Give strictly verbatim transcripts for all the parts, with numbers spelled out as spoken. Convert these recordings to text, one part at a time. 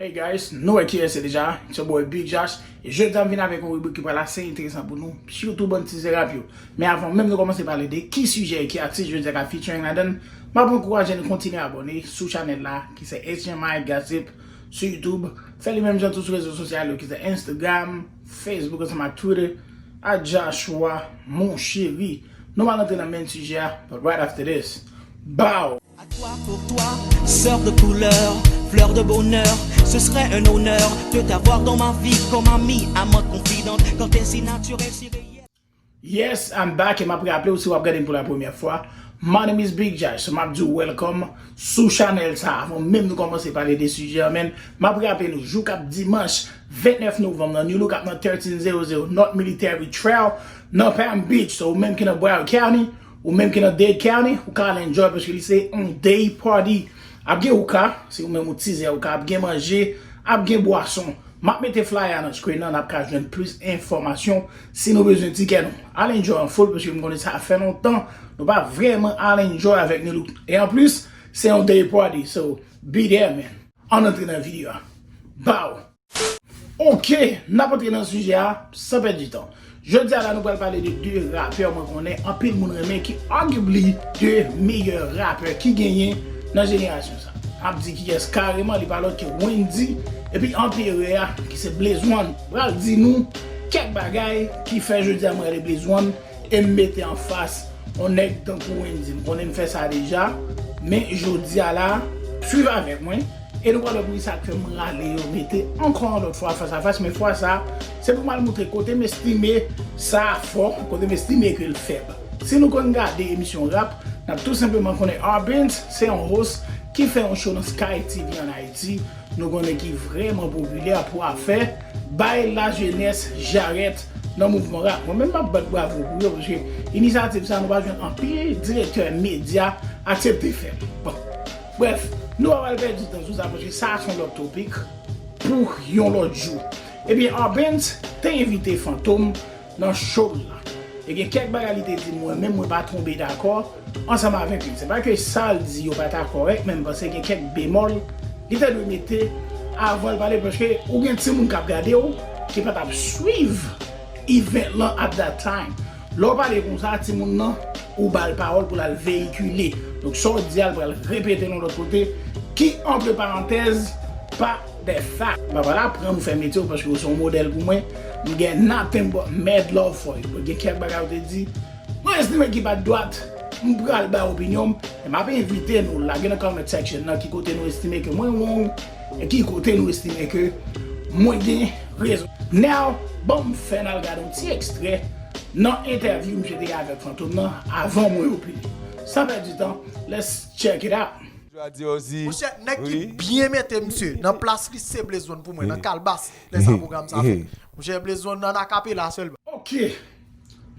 Hey guys, nou wè kiyès se deja, it's your boy Big Josh. E jodi a m vin avèk yon ribrik ki pral ase enteresan pou nou, sitou bann tizè rap yo. Men avan menm nou kòmanse pale de ki sijè e ki atis jodi a ka featuring ladan, m ap ankouraje nou kontinye abòne sou chanèl la ki se H M I Gossip sou YouTube. Fè li menm jan tou sou rezo sosyal yo ki se Instagram, Facebook ansanm ak Twitter. A Joshua, mon chéri. Nou pral antre nan main sijè a, but right after this. Bow! À toi, pour toi, sœur de couleur, fleur de bonheur, ce serait un honneur de t'avoir dans ma vie comme amie, amante confidente, quand t'es si naturelle, si réelle. Yes, I'm back, e m ap raple w si w ap gade m pou la premyè fwa. My name is Big Josh, so m ap di w welcome sou chanèl sa. Avan menm nou kòmanse pale de sijè a, men m ap raple nou, jou k ap dimanch vennèf novanm nan, New Look ap nan thirteen zero zero North Military Trail nan Palm Beach. So, ou menm ki nan Broward County, ou menm ki nan Dade County, ou ka al enjoy paske li se yon day party. Ap gen hookah, si ou menm ou tizè hookah, ap gen manje, ap gen bwason. M ap mete flyer nan screen nan, n ap ka jwenn plis enfòmasyon si nou bezwen tikè nou. Al enjoy an foul paske m konnen sa fè lontan nou pa vrèman al enjoy avèk New Look. E anplis, se yon day party, so be there, man. Ann antre nan videyo a. Bow! Ok, n ap antre nan sijè a san pèdi tan. Jodi a la nou pral pale de de rapè mwen konnen anpil moun renmen ki arguably de meyè rapè ki genyen nan jenerasyon sa. M ap di kiyès kareman, li pa lòt ke Wendyy, epi anperè a ki se Blaze One. Pral di nou kèk bagay ki fè jodi a mwen rele Blaze One e m mete anfas yon nèg tankou Wendyy. M konnen m fè sa deja, men jodi a la, swiv avèk mwen. E nou pral wè poukisa k fè m rale yo mete ankò yon lòt fwa fas a fas, men fwa sa, se pou m al montre kote m estime sa fò, kote m estime ke l fèb. Si nou konn gade emisyon rap, n ap tou senpleman konnen Arbenz se yon host ki fè yon show nan Sky T V ann Ayiti, nou konnen ki vrèman popilè pou afè bay lajenès jarèt nan mouvman rap. Mwen menm m ap bat bravo pou yo, paske inisyativ sa nou pa jwenn anpil direktè medya aksepte fè l. Bon, brèf, nou pa pral pèdi tan sou sa, paske sa se yon lòt topik pou yon lòt jou. Ebyen, Arbenz te envite Fantom nan show l la. E gen kèk bagay li te di, mwen menm mwen pa tonbe dakò ansanm avèk li. Se pa ke sa l di yo pa ta kòrèk, men m panse gen kèk bemòl li te dwe mete avan l pale, paske ou gen timoun k ap gade w ki pa t ap swiv event lan at that time. Lè w pale konsa, timoun nan, ou ba l pawòl pou l al veyikile. Donk, sa w di a, l pral repete l yon lòt kote, ki, antre parantèz, pa de fact. M pa pral aprann ou fè metye w paske w se yon modèl pou mwen. M gen nothing but mad love for you. Bon, gen kèk bagay ou te di, mwen estime ki pa t dwat. M pral bay opinyon m. E m ap envite nou lage nan comment section nan ki kote nou estime ke mwen wrong e ki kote nou estime ke mwen gen rezon. Now, ban m fè n al gade yon ti ekstrè nan entèvyou misye te gen avèk Fantom nan avan mwen opine. San pèdi tan, let's check it out. Jodi a osi. Monchè, nèg ki byen mete misye nan plas li se Blaze One pou mwen, nan kalbas, lè sa pwogram sa fèt. Monchè, Blaze One nan akapela sèlman. Ok.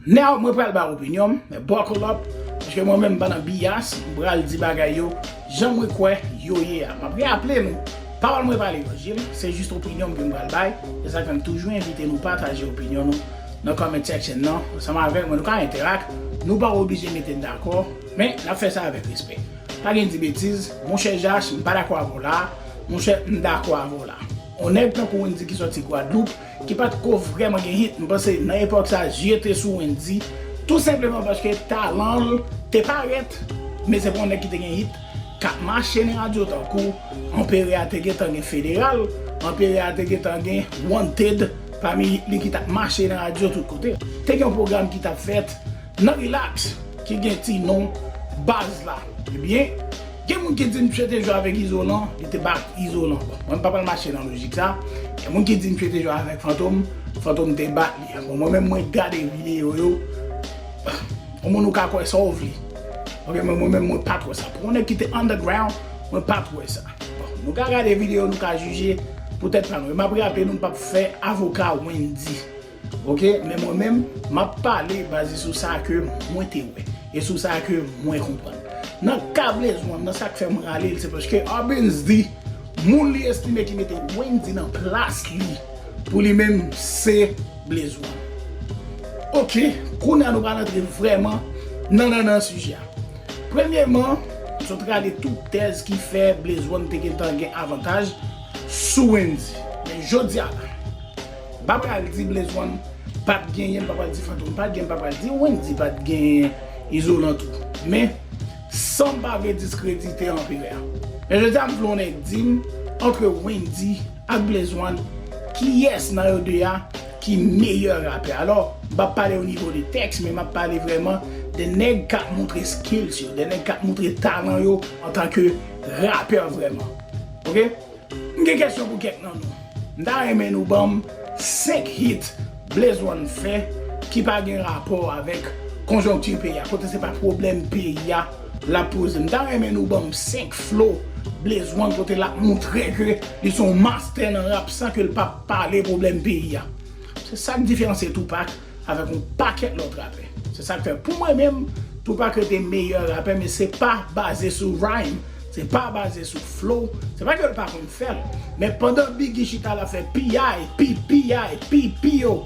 Now, mwen pral ba opinyon m, men buckle up, paske mwen menm m pa nan B S, m pral di bagay yo jan mwen kwè yo ye a. M ap raple nou, pawòl mwen pa levanjil, se jis opinyon m ke m pral bay, se sa k fè m toujou envite nou pataje opinyon nou nan comment section nan, ansanm avèk mwen, nou ka entèrak, nou pa oblije mete n dakò, men n ap fè sa avèk respè. Pa gen di betiz, monchè Jash, m pa dakò avè w la, monchè, m dakò avè w la. On nèg tankou Wendyy ki sòti Gwadloup, ki pa t ko vrèman gen hit, m panse nan epòk sa, zye te sou Wendyy, tou senpleman paske talan l te parèt, men se pa on nèg ki te gen hit, k ap mache nan radyo tankou Anperè a te gentan gen Federal, Anperè a te gentan gen Wanted, pami hit li ki t ap mache nan radyo tout kote. Te gen yon pwogram ki t ap fèt nan Relax, ki gen ti non Baz la. Ebyen, gen moun ki di misye te jwe avèk Izolan, li te bat Izolan. Bon, mwen m pa pral mache nan lojik sa. Gen moun ki di misye te jwe avèk Fantom, Fantom te bat li. Bon, mwen menm mwen gade videyo yo. Yon moun ou ka kwè sa w vle. Ok, men mwen menm mwen pa t wè sa. Pou yon nèg ki te underground, mwen pa t wè sa. Bon, nou ka gade videyo, nou ka jije pou tèt pa nou. E m ap raple nou, m p ap fè avoka Wendyy. Ok, men mwen menm, m ap pale baze sou sa ke mwen te wè e sou sa ke mwen konprann. Nan ka Blaze One nan, sa k fè m rale l, se paske Arbenz di moun li estime ki mete Wendyy nan plas li pou li menm se Blaze One. Ok, kounye a nou pral antre vrèman nan nannan sijè a. Premyèman, m sot rale tout tèz ki fè Blaze One te gentan gen avantaj sou Wendy. Men jodi a la, m pa pral di Blaze One pa t genyen, m pa pral di Fantom pa t genyen, m pa pral di Wendy pa t genyen izolan tou. Men, san m pa vle diskredite Anperè. Men jodi a, m vle yon nèg di m, antre Wendy ak Blaze One, kiyès nan yo de a ki meyè rapè? Alò, m p ap pale o nivo de tèks, men m ap pale vrèman de nèg k ap montre skills yo, de nèg k ap montre talan yo antanke rapè vrèman. Oke? M gen kesyon pou kèk nan nou. M ta renmen nou ban m senk hit Blaze One fè ki pa gen rapò avèk konjonkti peyi a, kote se pa pwoblèm peyi a l ap poze. M ta renmen nou ban m senk flow Blaze One kote l ap montre ke li se yon mastè nan rap san ke l pa pale pwoblèm peyi a. Se sa k diferansye Tupac avèk yon pakèt lòt rapè. Se sa k fè pou mwen menm, Tupac rete meyè rapè, men se pa baze sou rhyme, se pa baze sou flow, se pa ke l pa konn fè l. Men pandan Biggie chita l ap fè P I, P P I, P P O,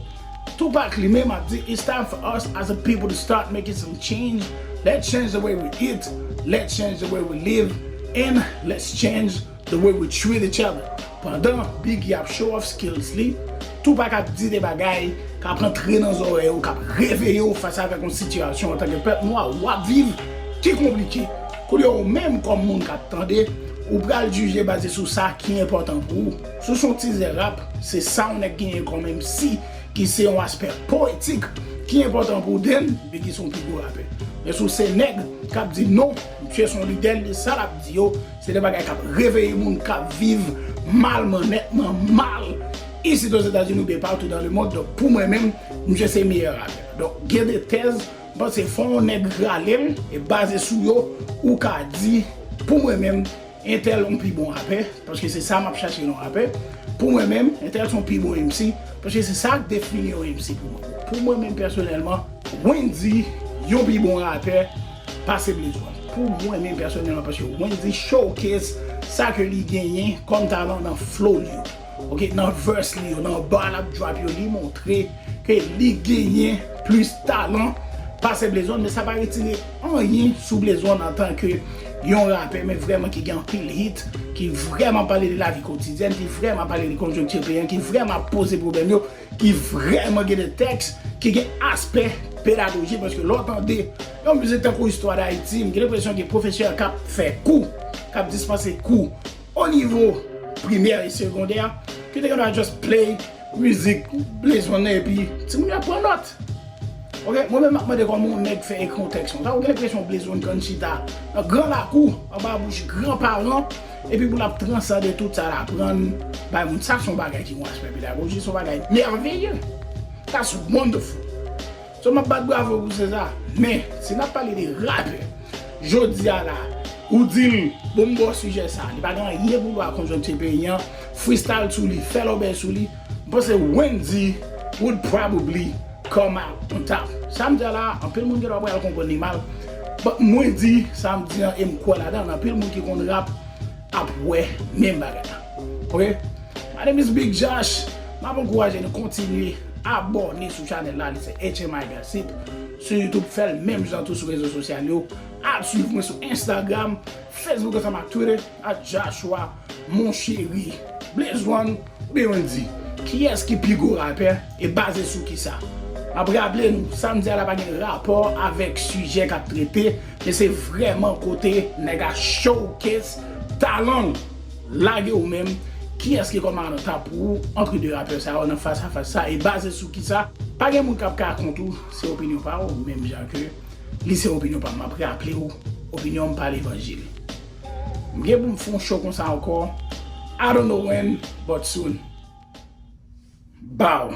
Tupac li menm ap di, "It's time for us as a people to start making some change. Let's change the way we eat, let's change the way we live, and let's change the way we treat each other." Pandan Biggie ap show off skills li, Tupac ap di de bagay k ap rantre nan zòrèy ou, k ap reveye w fas avèk yon sitiyasyon antanke pèp nwa w ap viv ki konplike. Kounye a, ou menm kòm moun k ap tande, ou pral jije baze sou sa ki enpòtan pou ou. Si w se yon tizè rap, se sa yon nèg genyen kòm M C, ki se yon aspè powetik ki enpòtan pou w, then Biggie se yon pi gwo rapè. Men si w se nèg k ap di non, misye se yon lidè, li, sa l ap di yo, se de bagay k ap reveye moun k ap viv malman, nètman mal, isit Ozetazini oubyen patou dans le monde. Donk, pou mwen menm, misye se meyè rapè. Donk, gen de tèz, m panse fò yon nèg rale l, e baze sou yo, ou ka di, pou mwen menm, entèl yon pi bon rapè, paske se sa m ap chache nan yon rapè. Pou mwen menm, entèl se yon pi bon M C, paske se sa k defini yon M C pou mwen. Pou mwen menm pèsonèlman, Wendy yon pi bon rapè pase Blaze One. Pou mwen menm pèsonèlman, paske Wendy showcase sa ke li genyen kòm talan nan flow li yo. Oke, nan verse li yo, nan bar l ap drop yo, li montre ke li genyen plis talan pase Blaze One, men sa pa retire anyen sou Blaze One antanke yon rapè, men vrèman ki gen anpil hit, ki vrèman pale de lavi kotidyèn, ki vrèman pale de konjonkti peyi a, ki vrèman ap poze pwoblèm yo, ki vrèman gen de tèks, ki gen aspè pedagojik, paske lè w tande yon mizik tankou Istwa Dayiti, m gen lenpresyon gen pwofesè k ap fè kou, k ap dispanse kou o nivo primè e segondè, ki te gen dwa just play mizik Blaze One nan epi timoun yo ap pran nòt. Oke, mwen menm m ap mande kòman yon nèg fè ekri yon tèks konsa. Ou gen lenpresyon Blaze One konn chita nan gran lakou, anba bouch gran paran, epi pou l ap transande tout sa l aprann bay moun. Sa se yon bagay ki gen yon aspè pedagoji, se yon bagay mèveye. That's wonderful. So, m ap bat bravo pou César. Men, si n ap pale de rapè, jodi a la, ou di l, bon, m ba w sijè sa, li pa gen anyen pou l wè ak konjonkti peyi a, freestyle sou li, fè lòbèy sou li, m panse Wendy would probably come out on top. Sa m di a la, anpil moun gen dwa pral konprann li mal, but mwen di sa m di an e m kwè ladan l, anpil moun ki konn rap ap wè menm bagay la. Oke? My name is Big Josh. M ap ankouraje nou kontinye abòne sou chanèl la, li se H M I Gossip. Sou YouTube, fè l menm jan tou sou rezo sosyal yo. Al swiv mwen sou Instagram, Facebook ansanm ak Twitter, at Joshua Monchery. Blaze One oubyen Wendy? Kiyès ki pi gwo rapè e baze sou kisa? M ap raple nou, sa m di a la pa gen rapò avèk sijè k ap trete, men se vrèman kote nèg a showcase talan l. Lage ou menm, kiyès ki kòmandan pou ou antre de rapè sa yo nan fas a fas sa, e baze sou kisa? Pa gen moun k ap ka kont ou, se opinyon pa ou, menm jan ke li se opinyon pa m. M ap raple ou, opinyon m pa levanjil. M gen pou m fè yon show konsa ankò. I don't know when, but soon. Bow.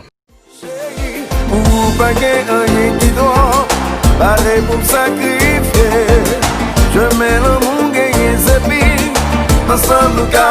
Pou ou pa gen anyen ki twòp, pare pou m sakrifye. Chemen lanmou genyen se pi, ansanm nou ka